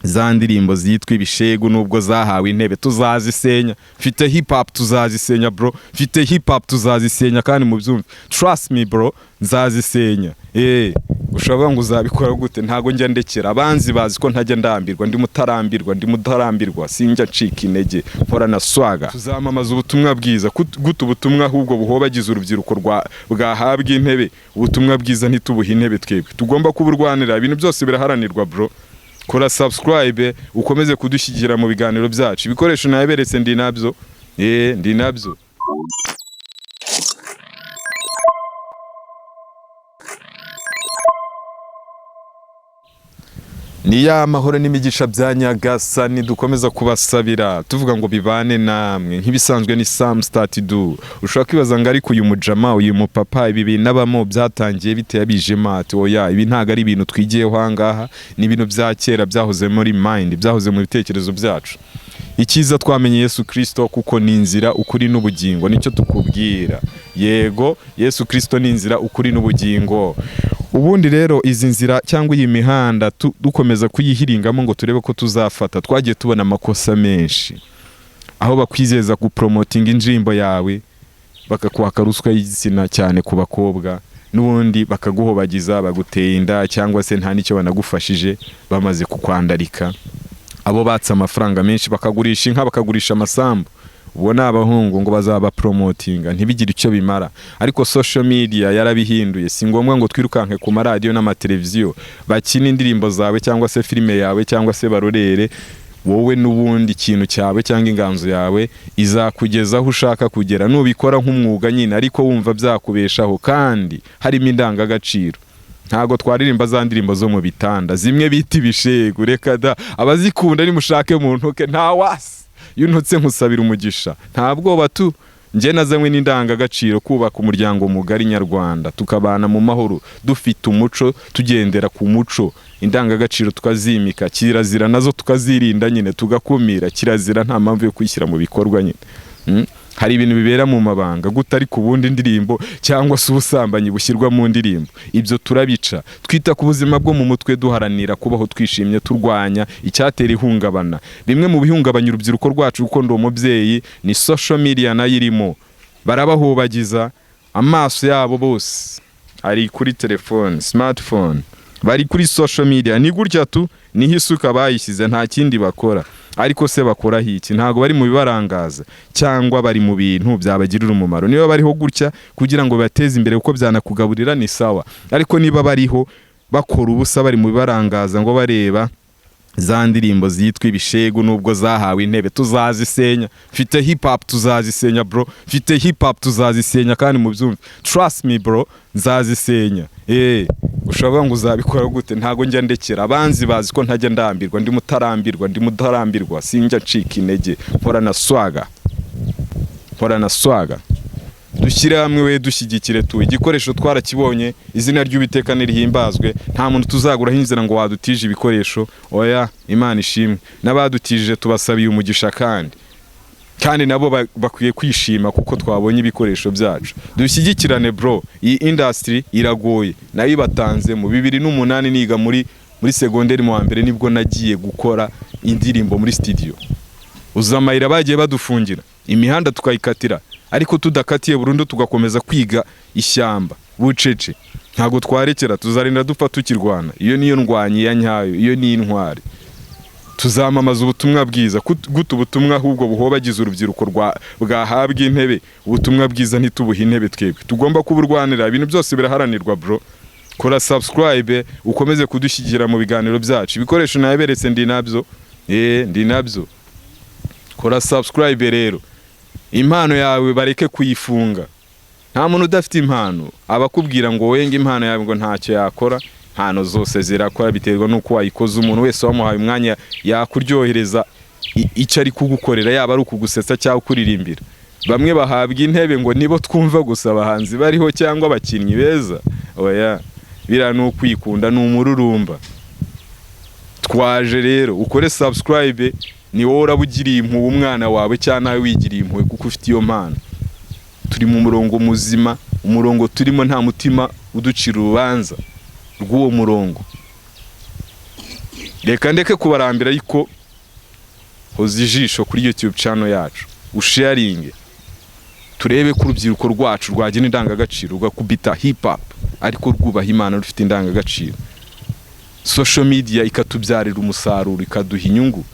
Za ndirimbo zitwa ibishegu nubwo zahawe intebe tuzazisenya. Mfite hip hop, tuzazisenya bro. Mfite hip hop, tuzazisenya kandi mubyumve. Trust me bro, nzazisenya. Ushobora ngo uzabikora gute? Ntago njya ndekera. Abanzi bazi ko ntajya ndambirwa, ndi mutarambirwa, ndi mutarambirwa, sinjya ncika intege, mpora na swagger. Tuzamamaza ubutumwa bwiza. Gute ubutumwa ahubwo buhobagiza urubyiruko bwahabwa intebe? Ubutumwa bwiza ntitubuhe intebe, twebwe tugomba kuburwanira. Ibintu byose biraharanirwa bro. Kora subscribe, ukomeze kudushyigikira mu biganiro byacu. Ibikoresho naberetse, ndi nabyo, ndi nabyo. Ni ya mahoro n'imigisha bya Nyagasani dukomeza kubasabira, tuvuga ngo bibane namwe. Nk'ibisanzwe ni Sam Start Do. Ushobora kwibaza ngo ariko uyu mujama, uyu mupapa, ibi bintu abamo byatangiye bite, yabije mate? Oya, ibi ntabwo ari ibintu twigiyeho ahangaha, ni ibintu bya kera byahoze muri mind, byahoze mu bitekerezo byacu. Icyiza twamenye Yesu Kristo, kuko ni inzira, ukuri n'ubugingo. Nicyo tukubwira. Yego, Yesu Kristo ni inzira, ukuri n'ubugingo. Ubundi rero izi nzira cyangwa iyi mihanda dukomeza kuyihiringamo ngo turebe ko tuzafata, twagiye tubona amakosa menshi aho bakwizeza gupromotinga indirimbo yawe, bakakwaka ruswa y'igitsina, cyane ku bakobwa, n'ubundi bakaguhobagiza, baguteye inda cyangwa se nta n'icyo banagufashije, bamaze kukwandarika. Abo batse amafaranga menshi, bakagurisha inka, bakagurisha amasambu, ubwo ni abahungu, ngo bazabapromotinga, ntibigire icyo bimara. Ariko social media yarabihinduye. Si ngombwa ngo twirukanke ku maradiyo n'amateleviziyo bakine indirimbo zawe cyangwa se filime yawe cyangwa se barorere wowe. N'ubundi ikintu cyawe cyangwa inganzo yawe izakugeza aho ushaka kugera nubikora nk'umwuga nyine, ariko wumva byakubeshaho kandi harimo indangagaciro. Ntabwo twaririmba za ndirimbo zo mu bitanda, zimwe bita ibishegu. Reka da, abazikunda nimushake mu ntoke, nta wasi. Iyo untutse nkusabira umugisha, nta bwoba tu. Njye nazanywe n'indangagaciro, kubaka umuryango mugari nyarwanda, tukabana mu mahoro, dufite umuco, tugendera ku muco, indangagaciro tukazimika, kirazira nazo tukazirinda nyine, tugakumira kirazira. Nta mpamvu yo kwishyira mu bikorwa nyine. Hari ibintu bibera mu mabanga gute, ariko ubundi indirimbo cyangwa se ubusambanyi bushyirwa mu ndirimbo, ibyo turabica. Twita ku buzima bwo mu mutwe, duharanira kubaho twishimye, turwanya icyatera ihungabana. Bimwe mu bihungabanya urubyiruko rwacu, kuko ndi umubyeyi, ni social media nayo irimo. Barabahubagiza, amaso yabo bose ari kuri telefone, smartphone, bari kuri social media. Ni gutya tu, niho isuka bayishyize, nta kindi bakora. Ariko se bakoraho iki? Ntabwo bari mu bibarangaza cyangwa bari mu bintu byabagirira umumaro. Niba bariho gutya kugira ngo bibateze imbere, kuko byanakugaburira, ni sawa. Ariko niba bariho bakora ubusa, bari mu bibarangaza, ngo bareba za ndirimbo zitwa ibishegu nubwo zahawe intebe tuzazisenya. Mfite hip hop, tuzazisenya bro. Mfite hip hop, tuzazisenya kandi mubyumve. Trust me bro, nzazisenya. Ushobora ngo uzabikora gute? Ntago njya ndekera. Abanzi bazi ko ntajya ndambirwa, ndi mutarambirwa, ndi mutarambirwa, sinjya ncika intege, mpora na swagger, mpora na swagger. Dushyire hamwe we, dushyigikire tu. Igikoresho twarakibonye, izina ry'Uwiteka nirihimbazwe. Nta muntu tuzaguraho inzira ngo wadutije ibikoresho, oya. Imana ishimwe, n'abadutije tubasabiye umugisha, kandi nabo bakwiye kwishima kuko twabonye ibikoresho byacu. Dushyigikirane bro, iyi industry iragoye. Nayo ibatanze mu 2008, niga muri segonderi mu wa mbere, nibwo nagiye gukora indirimbo muri studio. Uzi amayira bagiye badufungira, imihanda tukayikatira, ariko tudakatiye burundu, tugakomeza kwiga ishyamba bucece. Ntabwo twarekera, tuzarinda dupfa tukirwana. Iyo niyo ndwanyi ya nyayo, iyo ni intwari. Tuzamamaza ubutumwa bwiza. Gute ubutumwa ahubwo buhobagiza urubyiruko bwahabwa intebe? Ubutumwa bwiza ntitubuhe intebe, twebwe tugomba kuburwanira. Ibintu byose biraharanirwa bro. Kora subscribe, ukomeze kudushyigikira mu biganiro byacu. Ibikoresho naberetse, ndi nabyo, ndi nabyo. Kora subscribe rero, impano yawe bareke kuyifunga. Nta muntu udafite impano. Abakubwira ngo wenge impano yawe ngo ntacyo yakora, impano zose zirakora, biterwa n'uko wayikoze. Umuntu wese wamuhaye umwanya yakuryohereza icyo ari kugukorera, yaba ari ukugusetsa cyangwa kuririmbira. Bamwe bahabwa intebe ngo nibo twumva gusa abahanzi bariho cyangwa abakinnyi beza. Oya, biriya ni ukwikunda, ni umururumba. Twaje rero, ukore subscribe. Ni wowe uraba ugiriye impuhwe umwana wawe cyangwa nawe wigiriye impuhwe kuko ufite iyo mpano. Turi mu murongo muzima, umurongo turimo nta mutima uducira urubanza rw'uwo murongo. Rero tuzamamaza ubutumwa bwiza. Reka ndeke kubarambira, ariko hoza ijisho kuri YouTube channel yacu, usharinge, turebe ko urubyiruko rwacu rwagira indangagaciro, rugakubita hip hop ariko rwubaha Imana, rufite indangagaciro. Social media ikatubyarira umusaruro, ikaduha inyungu,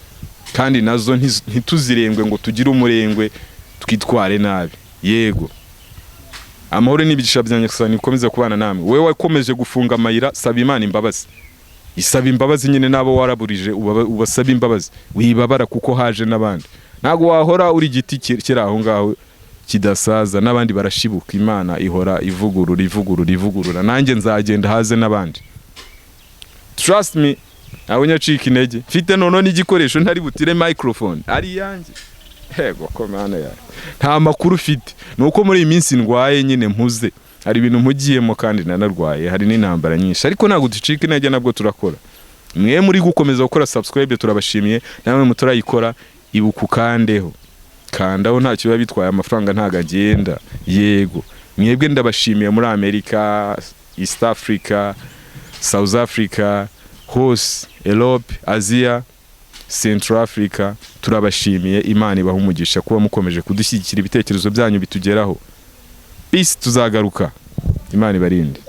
kandi nazo ntituzirengwe ngo tugire umurengwe, twitware nabi. Yego, amahoro n'imigisha bya Nyagasani bikomeze kubana namwe. Wowe wakomeje gufunga amayira, saba Imana imbabazi, isaba imbabazi nyine n'abo waraburije, ubasaba imbabazi. Wibabara kuko haje n'abandi. Ntabwo wahora uri igiti kiri aho ngaho kidasaza, n'abandi barashibuka. Imana ihora ivugurura, ivugurura, ivugurura. Nanjye nzagenda haze n'abandi, trust me. Ntabwo nyacika intege. Mfite noneho n'igikoresho, ntari butire microphone ari iyanjye. Yego ko Mana yawe, nta makuru ufite. Ni uko muri iyi minsi ndwaye nyine, mpuze, hari ibintu mpugiyemo, kandi nanarwaye, hari n'intambara nyinshi, ariko ntabwo ducika intege, nabwo turakora. Mwe muri gukomeza gukora subscribe, turabashimiye. Namwe muturayikora, ibuka ukandeho, kandaho, ntacyo biba bitwaye, amafaranga ntabwo agenda. Yego, mwebwe ndabashimiye muri Amerika, East Africa, South Africa hose, Europe, Asia, Central Africa, turabashimiye. Imana ibaha umugisha kuba mukomeje kudushyigikira, ibitekerezo byanyu bitugeraho. Peace, tuzagaruka. Imana ibarinde.